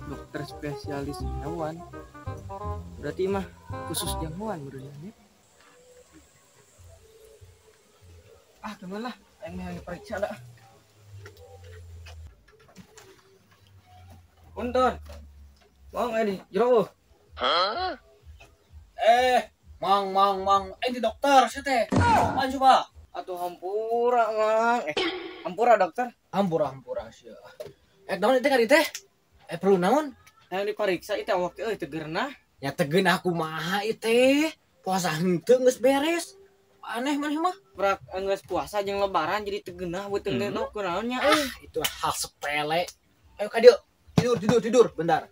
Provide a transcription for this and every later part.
Dokter spesialis hewan. Berarti mah khusus yang hewan berarti. Ah, teman lah, aing mah periksa dah. Punten. Mang di jero. Hah? Mang mang mang, di dokter sih teh. Apaan coba? Atuh hampura, Mang. Hampura dokter. Hampura hampura sia. Naon teh kali teh? Perlu naon? Yang diperiksa itu awak euy tegeurna. Ya tegeun aku mah ieu teh. Puasa henteu geus beres. Aneh maneh mah. Prak geus puasa jeung lebaran jadi tegeunah beuteung teh dok kunaon nya euy. Itu hal sepele. Ayo ka dieu. Tidur tidur tidur bentar.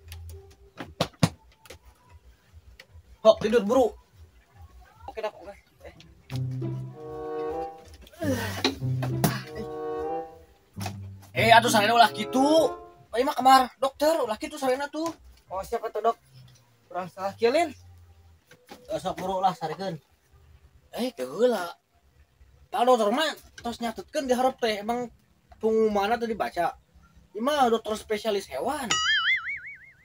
Hok tidur buru. Oke dah, oke. Atuh sarena ulah kitu. Ieu mah kamar dokter ulah kitu sarena tuh. Oh, siapa tuh, Dok? Kurang salah kieu. Sok buru lah sarekeun. Teu heula. Tah dokter mah tos nyatetkeun di hareup teh emang pengumumanna teh dibaca. Ieu mah dokter spesialis hewan.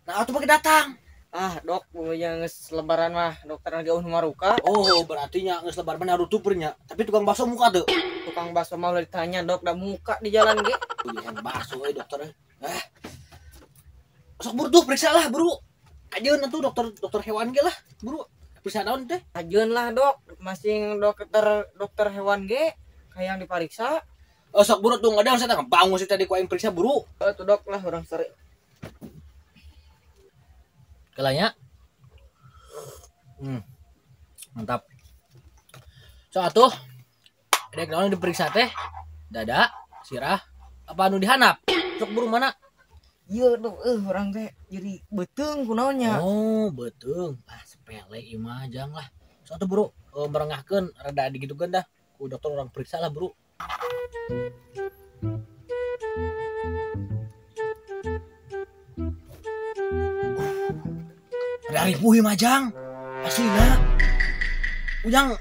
Nah, atuh pake datang. Ah, Dok, yang geus lebaran mah dokter lagi eueuh maruka. Oh, berarti nya geus lebaran mah narutup nya. Tapi tukang bakso muka teu. Tukang bakso mah ulah ditanya, Dok, da muka di jalan ge. Oh, bakso euy dokter. Sok buru tuh periksa lah, buru. Kajeun atuh dokter dokter hewan ge lah, buru. Periksa naon teh? Kajeun lah, Dok. Masing dokter dokter hewan ge hayang dipariksa. Oh, sok buru tuh ngadang saya bangun sih tadi ku aing periksa buru. Tuh Dok lah urang sare. Kelanya. Mantap. So atuh dek naon diperiksa teh? Dada, sirah, apa anu dihanap? Sok buru mana? Ieu tuh urang teh jadi beuteung kunaon nya. Oh, beuteung. Ah, sepele ieu mah jang lah. So atuh buru merengahkeun rada digitukeun dah. Ku dokter urang periksa lah, buru. Dari puhi majang aslina ujang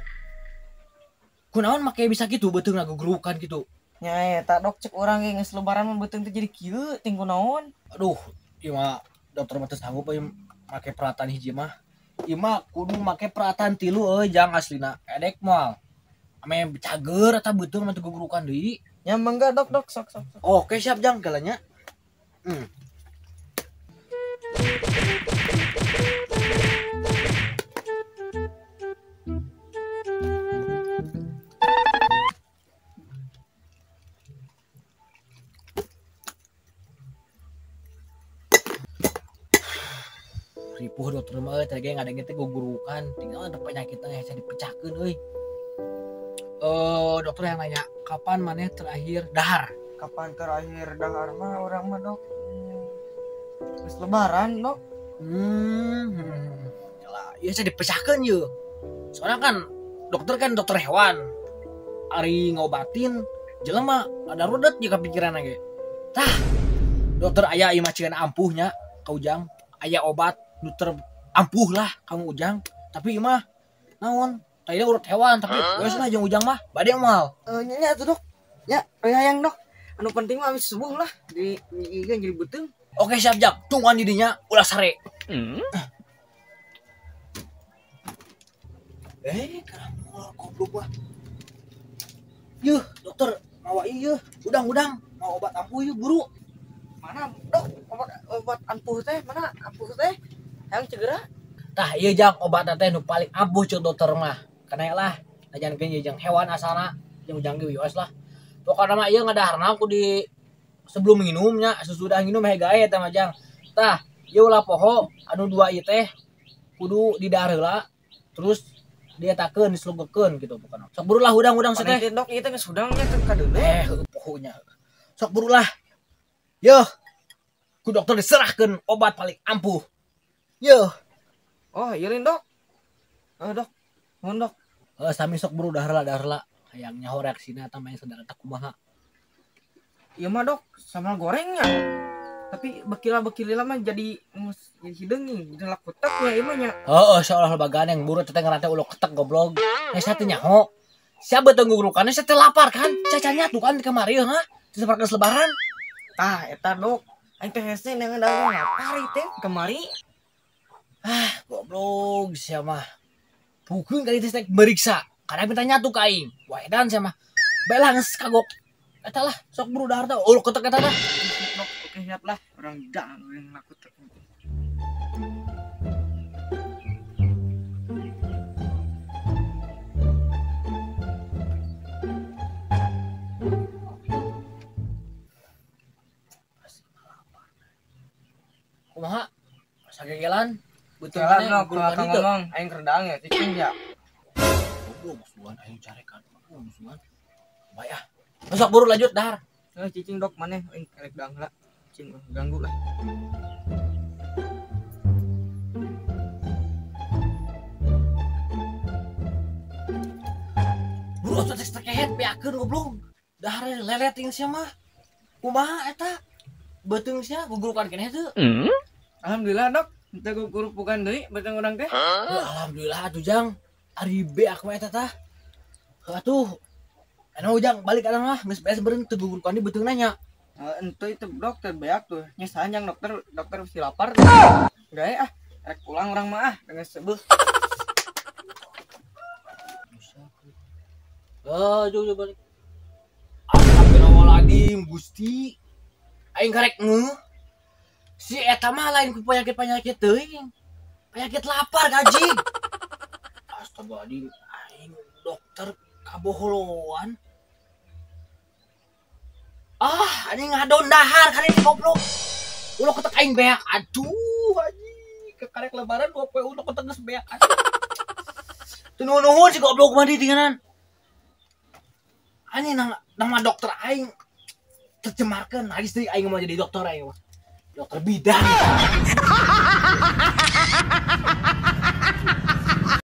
kunaon make bisa gitu beuteung ngagugerukan gitu nya eta dok cek urang ge geus lebaran mah beuteung teh jadi kieu ting kunaon. Aduh ieu mah dokter mah teu sanggup euy make peralatan hiji mah. Ieu mah kudu make peralatan tilu euy jang aslina edek moal ame cager eta beuteung mah teu gugurukan deui nya mangga dok dok sok sok, sok. Oke siap jang galanya. Ripuh dokter mah euy tadi ge ngadenge teh gugurukan tinggal ada penyakitna hese dipecahkeun euy. Dokter yang nanya kapan maneh terakhir dahar? Kapan terakhir dahar mah urang mah dok? Geus lebaran dok. Yalah, ieu hese dipecahkeun yeuh. Soalnya kan dokter hewan. Ari ngobatin jelema ada rudet jeung kapikiranna ge. Tah, dokter aya ieu mah cian ampuhnya ka Ujang, aya obat nu terampuh lah kamu Ujang, tapi ieu mah naon? Tadi urut hewan tapi geus lah jeung Ujang mah bade moal. Nya nya atuh dok. Nya hayang dok. Anu penting mah habis subuh lah di ieu jadi beuteung. Oke siap jap, tungguan di dinya ulah sare. Karamol goblok wah. Yuh, dokter mawa ieu, udang-udang mau obat ampuh ieu buru. Mana dok obat ampuh teh? Mana ampuh teh? Hayang cegera. Tah ieu jang obatna teh nu paling ampuh ceuk dokter mah. Kana lah, najankeun ieu jang hewan asalna, jeung ujang ge wios lah. Pokona mah ieu ngadaharna ku di sebelum minumnya, sesudah minum hege eta mah jang. Tah, ieu ulah poho anu dua ieu teh kudu didahar heula terus dietakeun dislugekeun gitu pokona. Sok buru lah hudang-hudang teh. Dok, ieu teh geus hudang nya teh kadeuleu. Pohonya. Sok buru lah. Yeuh. Ku dokter diserahkeun obat paling ampuh. Yeuh. Oh, ieu lain dok. Dok. Nuhun dok. Sami sok buru dahar lah. Hayang nyaho reaksina eta mah sadar eta kumaha. Ieu mah dok, sambal gorengnya. Tapi bekila-bekila mah jadi hideung nih, jadi lakutek ya ieu mah nya. Heeh, seolah bagan yang buru teh ngarante ulo ketek goblok. Sia teh nyaho. Sia beuteung gugurukanna sia teh lapar kan? Cacanya tuh kan di kamari ha. Teu saperkeus lebaran. Tah eta dok. Aing teh hese neangan dagang lapar teh kemari. Ah, goblok sia mah. Pukeun kali teh meriksa. Karena minta nyatu ka aing. Wah edan sia mah. Bae lah geus kagok. Eta lah sok buru dahar teh. Uluk ketek eta tah. Dok, oke siap lah. Urang dang urang lakutek. Kumaha? Sagegelan beuteung Jalan maneh dok, gurukan kalau ditu. ngomong aing keur daang ya cicing ya. Goblok musuhan aing carekan. Musuhan. Bae ah. Sok buru lanjut dahar. Eh cicing dok maneh aing karek daang lah. Cicing ganggu lah. Buru atuh teh tekehet beakeun goblok. Dahar lelet ting sia mah. Kumaha eta? Beuteung sia gugurukan keneh teu? Alhamdulillah dok, teu gugurukan deui beuteung urang teh. Ya, alhamdulillah atuh Jang. Ari beak mah eta tah. Heuh atuh. Anu Ujang balik kadang lah geus beres beureun teu gugurukan di beuteung nanya. Ente itu dokter beak tuh. Nya sanjang dokter, dokter si lapar. Gae ah, rek pulang urang mah ah dengan sebeuh. Oh, jauh balik. Astagfirullahaladzim, Gusti. Aing karek ngeuh. Si eta mah lain ku penyakit-penyakit teuing. Penyakit lapar gaji. Astagfirullahaladzim, aing dokter kaboholoan. Ah, anjing ngadon dahar kali ini goblok. Ulah ketek aing beak. Aduh, anjing. Kekarek lebaran 2 poe ulah ketek geus beak. Teu nuhun si goblok mah di tinganan. Anjing nama dokter aing tercemarkeun. Najis deui aing mau jadi dokter aing mah. Dokter bidan.